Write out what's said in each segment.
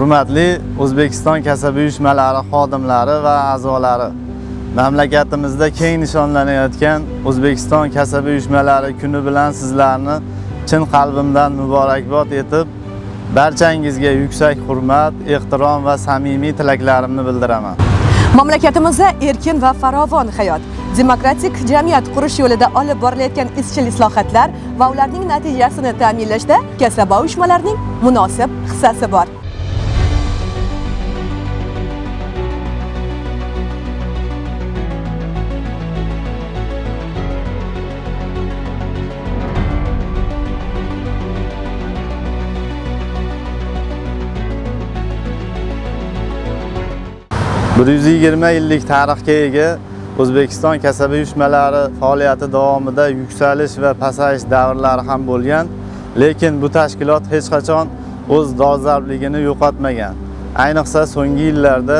Hurmatli O'zbekiston kasaba uyushmalari xodimlari va a'zolari, mamlakatimizda keng nishonlanayotgan O'zbekiston kasaba uyushmalari kuni bilan sizlarni chin qalbimdan muborakbod etib, barchangizga yuksak hurmat, ehtirom va samimiy tilaklarimni bildiraman. Mamlakatimizda erkin va farovon hayot, demokratik jamiyat qurish yo'lida olib borilayotgan izchil islohotlar va ularning natijasini ta'minlashda kasaba uyushmalarining munosib hissasi bor. 120 yillik tarixga ega O'zbekiston kasaba uyushmalari faoliyati davomida yuksalish va pasayish davrlari ham bo'lgan, lekin bu tashkilot hech qachon o'z dolzarbligini yo'qotmagan. Ayniqsa so'nggi yillarda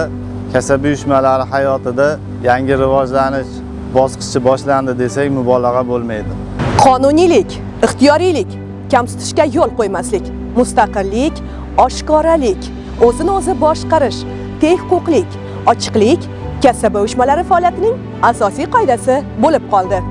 kasaba uyushmalari hayotida yangi rivojlanish bosqichi boshlandi desak mubolag'a bo'lmaydi. Qonuniylik, ixtiyoriylik, kamsitishga yo'l qo'ymaslik, mustaqillik, oshkoralik, o'zini o'zi boshqarish, teng huquqlik, ochiqlik kasaba uyushmalari faoliyatining asosiy qoidasi bo'lib qoldi.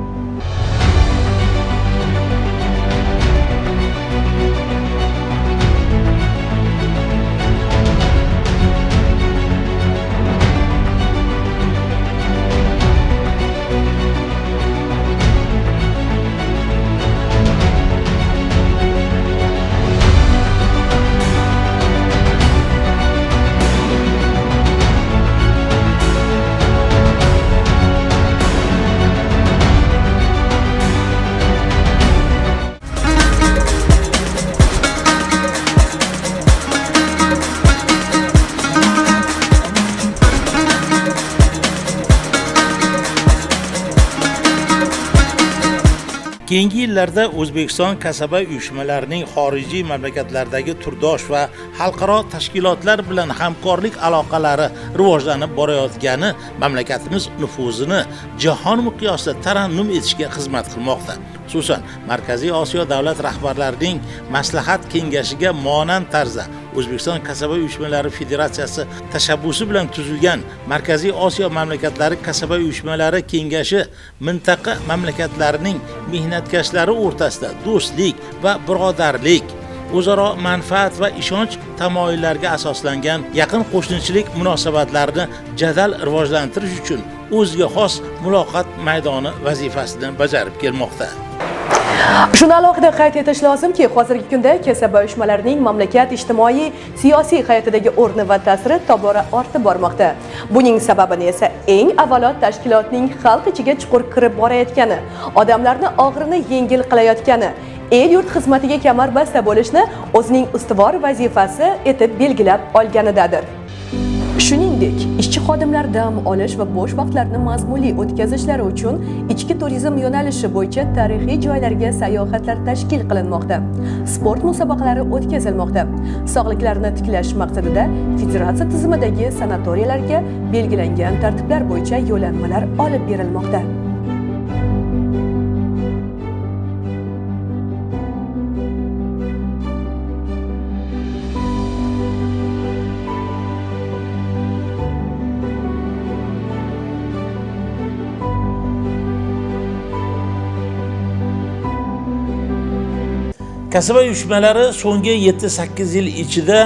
Keyingi yillarda O'zbekiston kasaba uyushmalarining xorijiy mamlakatlardagi turdosh va xalqaro tashkilotlar bilan hamkorlik aloqalari rivojlanib borayotgani mamlakatimiz nufuzini jahon miqyosida tarannum etishga xizmat qilmoqda. Xususan, Markaziy Osiyo davlat rahbarlarining maslahat kengashiga monand tarzda O'zbekiston kasaba uyushmalari federatsiyasi tashabbusi bilan tuzilgan Markaziy Osiyo mamlakatlari kasaba uyushmalari kengashi mintaqa mamlakatlarining mehnatkashlari o'rtasida do'stlik va birodarlik, o'zaro manfaat va ishonch tamoyillariga asoslangan yaqin qo'shnichilik munosabatlarini jadal rivojlantirish uchun o'ziga xos muloqot maydoni vazifasini bajarib kelmoqda. Shuni alohida qayd etish lozimki, hozirgi kunda kasaba uyushmalarining mamlakat ijtimoiy, siyosiy hayotidagi o'rni va ta'siri tobora ortib bormoqda. Buning sababini esa eng avvalo tashkilotning xalq ichiga chuqur kirib borayotgani, odamlarni og'irini yengil qilayotgani, el-yurt xizmatiga kamarbasta bo'lishni o'zining ustuvor vazifasi etib belgilab olganidadir. Shuningdek, ishchi xodimlar dam olish va bo'sh vaqtlarini mazmunli o'tkazishlari uchun ichki turizm yo'nalishi bo'yicha tarixiy joylarga sayohatlar tashkil qilinmoqda. Sport musobaqalari o'tkazilmoqda. Sog'liqlarini tiklash maqsadida federatsiya tizimidagi sanatoriylarga belgilangan tartiblar bo'yicha yo'llanmalar olib berilmoqda. Kasaba uyushmalari so'nggi 7-8 yil ichida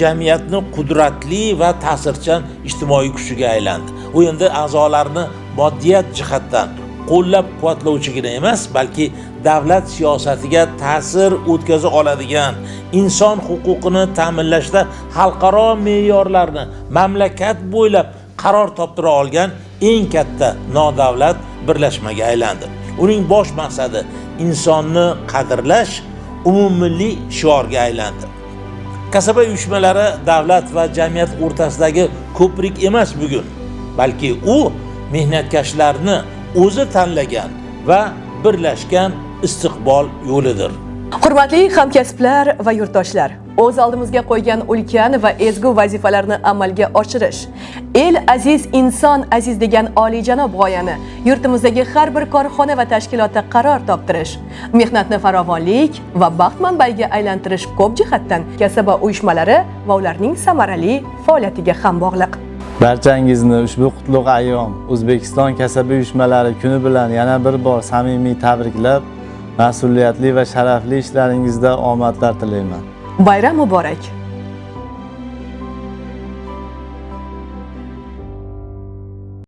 jamiyatni qudratli va ta'sirchan ijtimoiy kuchiga aylandi. U endi a'zolarni moddiyat jihatdan qo'llab-quvvatlovchigina emas, balki davlat siyosatiga ta'sir o'tkaza oladigan, inson huquqini ta'minlashda xalqaro me'yorlarni mamlakat bo'ylab qaror toptira olgan eng katta nodavlat birlashmaga aylandi. Uning bosh maqsadi insonni qadrlash umummilliy shiorga aylandi. Kasaba uyushmalari davlat va jamiyat o'rtasidagi ko'prik emas bugun, balki u mehnatkashlarni o'zi tanlagan va birlashgan istiqbol yo'lidir. Hurmatli hamkasblar va yurtdoshlar, O'z oldimizga qo'ygan ulkan va ezgu vazifalarni amalga oshirish, el aziz, inson aziz degan oliyjanob g'oyani yurtimizdagi har bir korxona va tashkilotda qaror toptirish, mehnatni farovonlik va baxt manbaiga aylantirish ko'p jihatdan kasaba uyushmalari va ularning samarali faoliyatiga ham bog'liq. Barchangizni ushbu qutlug' ayyom, O'zbekiston kasaba uyushmalari kuni bilan yana bir bor samimiy tabriklab, mas'uliyatli va sharafli ishlaringizda omadlar tilayman. Bayram muborak!